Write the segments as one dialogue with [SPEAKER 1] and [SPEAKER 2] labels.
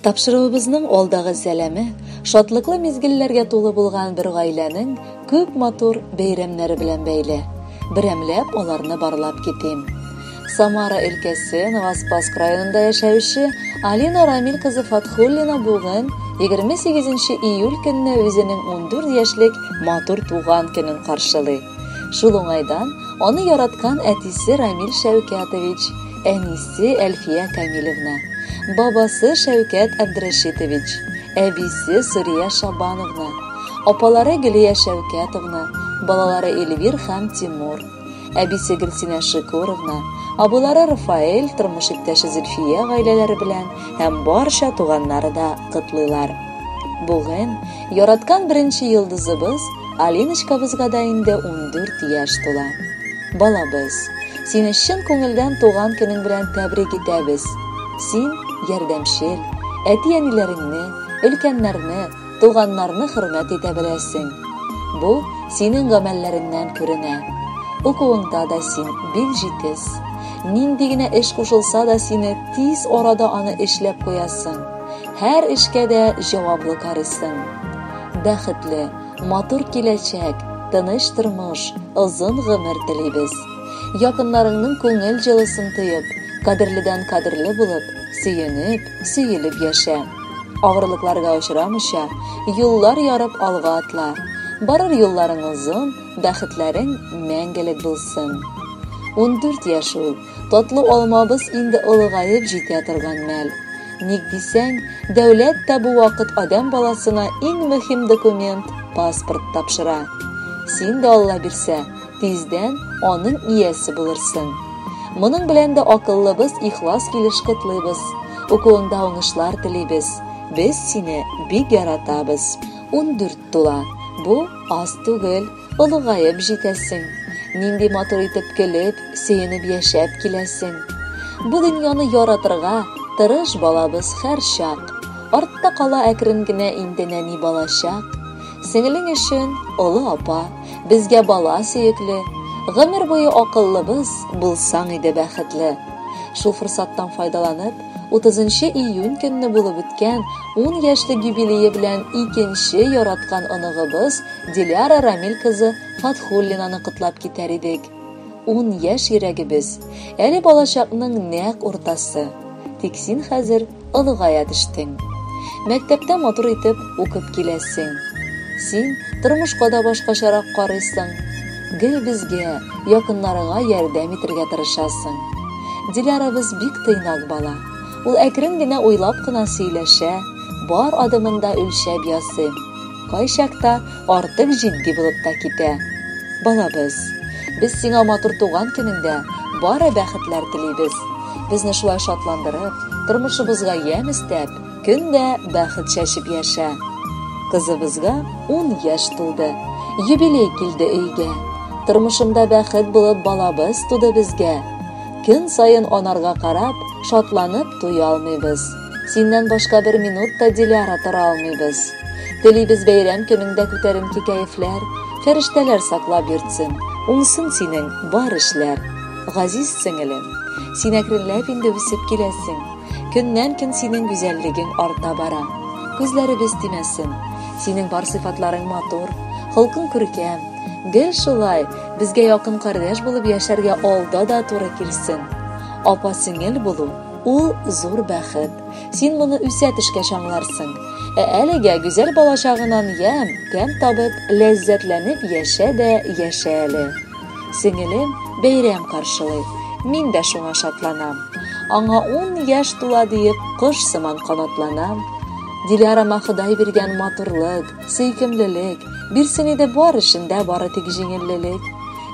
[SPEAKER 1] Тапшыруыбызның алдагы сәламе шатлыклы мизгелләргә тулы булган бер гаиләнең күп матур бәйрәмнәре белән бәйле. Берәмләп аларны барлап китим. Самара өлкәсе Новоспасск районында яшәүче Алина Рамил кызы Фатхуллина бүген 28 июль көнне үзенең 14 яшьлек матур туган көнен каршылый. Шул уңайдан аны яраткан әтисе Рамил Шәүкәтович, әнисе Әлфия Камилевна, бабасы Шәүкәт Абдрәшитович, әбисе Сурия Шабановна, апалары Гөлия Шәүкәтовна, балалары Эльвир һәм Тимур, әбисе Гөлсинә Шикуровна, абыйлары Рафаэль, тормыш иптәше Зөлфия гаиләләре белән һәм барча туганнары да котлыйлар. Бүген яраткан беренче йолдызыбыз Алиночкабызга да инде 14 яшь тула. Балабыз, сине чын күңелдән туган көнең белән тәбрик итәбез. Син ярдәмчел, әти-әниләреңне, өлкәннәрне, туганнарны хөрмәт итә беләсең. Бу синең гамәлләреңнән күренә. Укуыңда да син бик җитез. Нинди генә эш кушылса да сине тиз арада аны эшләп куясың. Һәр эшкә дә җаваплы карыйсың. Бәхетле, Матур киләчәк, тыныч тормыш, озын гомер телибез. Якыннарыңның күңел җылысын тоеп, кадерледән кадерле булып, сөенеп, сөелеп яшә. Авырлыкларга очрамыйча, юллар ярып алга атла. Барыр юлларың озын, бәхетләрең мәңгелек булсын. 14 яшь ул, татлы алмабыз инде олыгаеп җитә торган мәл. Ник дисәң, дәүләт тә бу вакыт адәм баласына иң мөһим документ, паспорт тапшыра. Син дә, Алла бирсә, тиздән аның иясе булырсың. Моның белән дә акыллыбыз ихлас килеш котлыйбыз. Укуыңда уңышлар телибез. Без сине бик яратабыз. 14 тула. Бу аз түгел. Олыгаеп җитәсең. Нинди матур итеп көлеп, сөенеп яшәп киләсең. Бу дөньяны яратырга тырыш балабыз һәрчак. Артта кала әкрен генә инде нәни балачак. Сеңелең өчен олы апа, безгә бала сөекле. Гомер буе акыллыбыз, булсаң иде бәхетле. Шул форсаттан файдаланып, 30 июнь көнне булып үткән 10 яшьлек юбилее белән икенче яраткан оныгыбыз Диляра Рамил кызы Фатхуллинаны котлап китәр идек. Ун яшь йөрәгебез, әле балачакның нәкъ уртасы. Тик син хәзер олыгая төштең. Мәктәптә матур итеп укып киләсең. Син тормышка да башкачарак карыйсың. Гел безгә, якыннарыңа ярдәм итергә тырышасың. Дилярабыз бик тыйнак бала. Ул әкрен генә уйлап кына сөйләшә, бар адымын да үлчәп ясый. Кайчакта артык җитди булып та китә. Балабыз, без сиңа матур туган көнеңдә бары бәхетләр телибез. Безне шулай шатландырып, тормышыбызга ямь өстәп, көн дә бәхет чәчеп яшә. Кызыбызга ун яшь тулды. Юбилей килде өйгә. Тормышымда бәхет булып балабыз туды безгә. Көн саен анарга карап, шатланып туя алмыйбыз. Синнән башка бер минут та Диляра тора алмыйбыз. Телибез бәйрәм көнеңдә күтәренке кәефләр, фәрештәләр саклап йөртсен, уңсын синең бар эшләр. Газиз сеңелем, син әкренләп инде үсеп киләсең. Көннән-көн синең гүзәллегең арта бара. Күзләребез тимәсен. Синең бар сыйфатларың матур, холкың күркәм. Гел шулай, безгә якын кардәш булып яшәргә алда да туры килсен. Апа-сеңел булу, Ул зур бәхет. Син моны үсә төшкәч аңларсың. Ә әлегә гүзәл балачагынан ямь, тәм табып, ләззәтләнеп яшә дә яшә әле. Сеңелем бәйрәм каршылый. Мин дә шуңа шатланам. Аңа ун яшь тула диеп, кош сыман канатланам. Дилярама Ходай биргән матурлык, сөйкемлелек, бирсен иде бар эшендә бары тик җиңеллелек.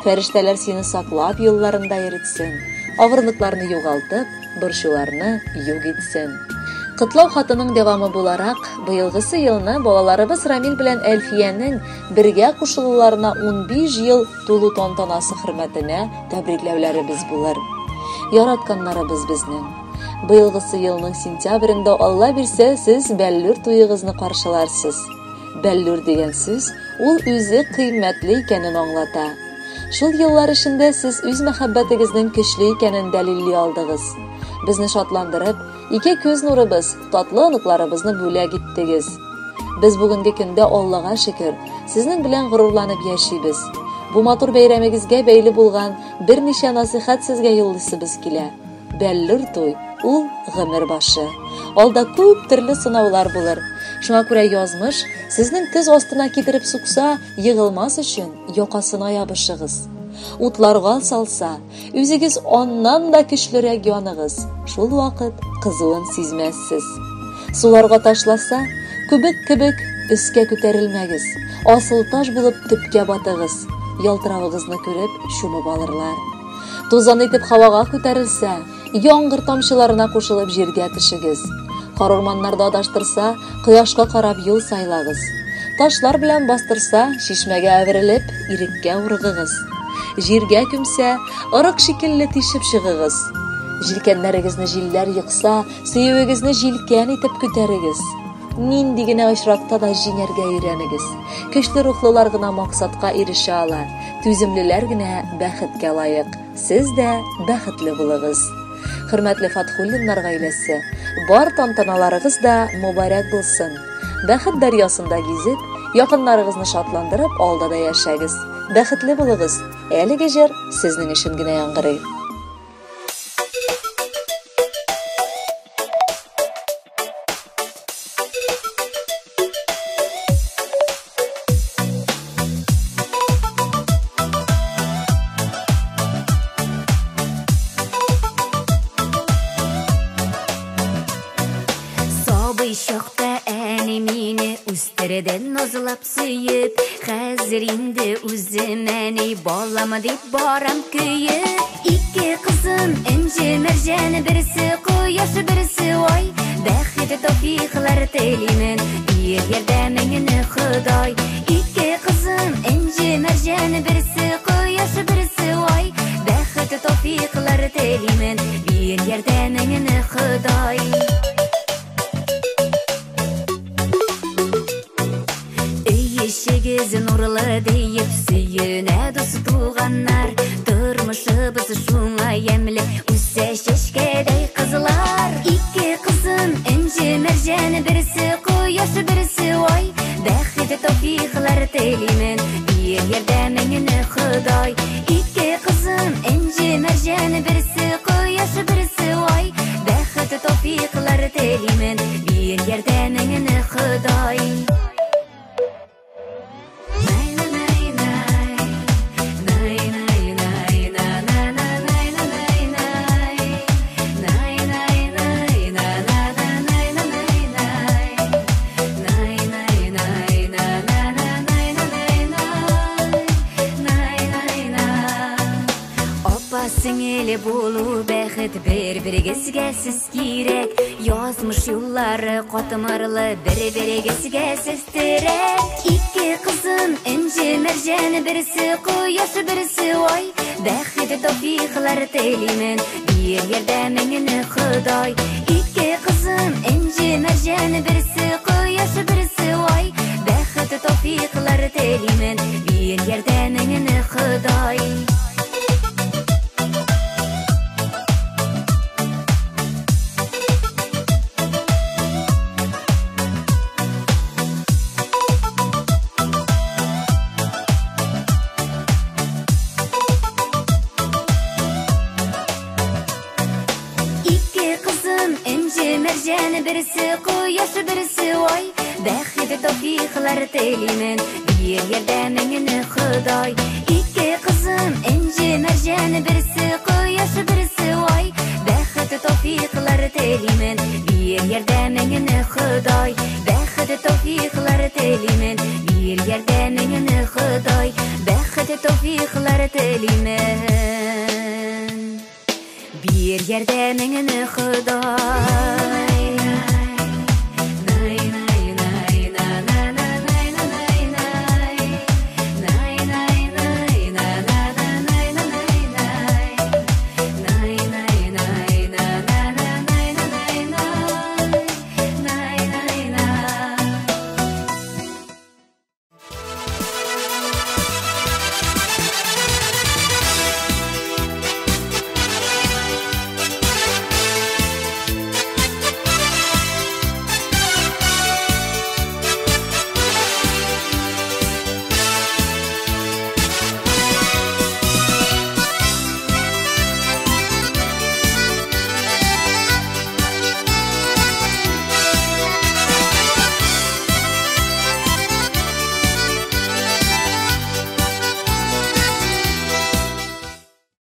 [SPEAKER 1] Фәрештәләр сине саклап юлларында йөртсен, авырлыкларны югалтып, борчуларны юк итсен. Котлау хатының дәвамы буларак, быелгысы елны балаларыбыз Рамил белән Әлфиянең бергә кушылуларына 15 ел тулу тантанасы хөрмәтенә тәбрикләүләребез булыр. Яратканнарыбыз безнең. Быелгысы елның сентябрендә Алла бирсә, сез бәллүр туегызны каршыларсыз. Бәллүр дигән сүз ул үзе кыйммәтле икәнен аңлата. Шул еллар эчендә сез үз мәхәббәтегезнең көчле икәнен дәлилли алдыгыз. Безне шатландырып, ике күз нурыбыз, татлы оныкларыбызны бүләк иттегез. Без бүгенге көндә Аллага шөкер, сезнең белән горурланып яшибез. Бу матур бәйрәмегезгә бәйле булган берничә насыйхәт сезгә юллыйсыбыз килә. Бәллүр туй, ул гомер башы. Алда күп төрле сынаулар булыр. Шуңа күрә язмыш сезнең тез астына китереп сукса, егылмас өчен якасына ябышыгыз. Утларга салса, үзегез аннан да көчлерәк яныгыз. Шул вакыт кызуын сизмәссез. Суларга ташласа, күбек кебек өскә күтәрелмәгез. Асыл таш булып төпкә батыгыз. Ялтыравыгызны күреп чумып алырлар. Тузан итеп һавага күтәрелсә, яңгыр тамчыларына кушылып җиргә төшегез. Карурманнарда адаштырса, кояшка карап юл сайлагыз. Ташлар белән бастырса, чишмәгә әверелеп, иреккә урыгыгыз. Җиргә күмсә, ырык шикелле тишеп чыгыгыз. Җилкәннәрегезне җилләр екса, сөюегезне җилкән итеп күтәрегез. Нинди генә очракта да җиңәргә өйрәнегез. Көчле рухлылар гына максатка ирешә ала, түземлеләр генә бәхеткә лаек. Сез дә бәхетле булыгыз. Хөрмәтле Фатхуллиннар гаиләсе, бар тантаналарыгыз да мөбарәк булсын. Бәхет дәрьясында гизеп, якыннарыгызны шатландырып алда да яшәгез. Бәхетле булыгыз. Әлеге җыр сезнең өчен генә яңгырый.
[SPEAKER 2] Сабый чакта әни мине үстерде назлап сөеп, хәзер инде үзем әни балам дип барам көеп. Ике кызым Энҗе Мәрҗән, берсе кояш, берсе ай. Бәхет тәүфыйклар телимен, бир ярдәмеңне Ходай. Ике кызым Энҗе Мәрҗән, берсе кояш, берсе ай. Бәхет тәүфыйклар телимен, бир ярдәмеңне Ходай. Ишегез нурлы диеп сөенә дус туганнар. Тормышыбыз шуңа ямьле, үсә чәчкәдәй кызлар. Ике кызым Энҗе Мәрҗән, берсе кояш, берсе ай. Бәхет тәүфыйклар телимен, бир ярдәмеңне Ходай. Ике кызым Энҗе Мәрҗән, берсе кояш, берсе ай. Бәхет тәүфыйклар телимен, бир ярдәмеңне Ходай. Сеңеле булу бәхет, бер-берегезгә сез кирәк. Язмыш юллары катмарлы, бер-берегезгә сез терәк. Ике кызым Энҗе Мәрҗән, берсе кояш, берсе ай. Бәхет тәүфыйклар телимен, бир ярдәмеңне Ходай. Ике кызым Энҗе Мәрҗән, берсе кояш, берсе ай. Бәхет тәүфыйклар телимен, бир ярдәмеңне Ходай. Энҗе Мәрҗән, берсе кояш, берсе ай. Бәхет тәүфыйклар телимен, бир ярдәмеңне Ходай. Ике кызым Энҗе Мәрҗән, берсе кояш, берсе ай. Бәхет тәүфыйклар телимен, бир ярдәмеңне Ходай. Бәхет тәүфыйклар телимен, бир ярдәмеңне Ходай. Бәхет тәүфыйклар телимен, бир ярдәмеңне Ходай.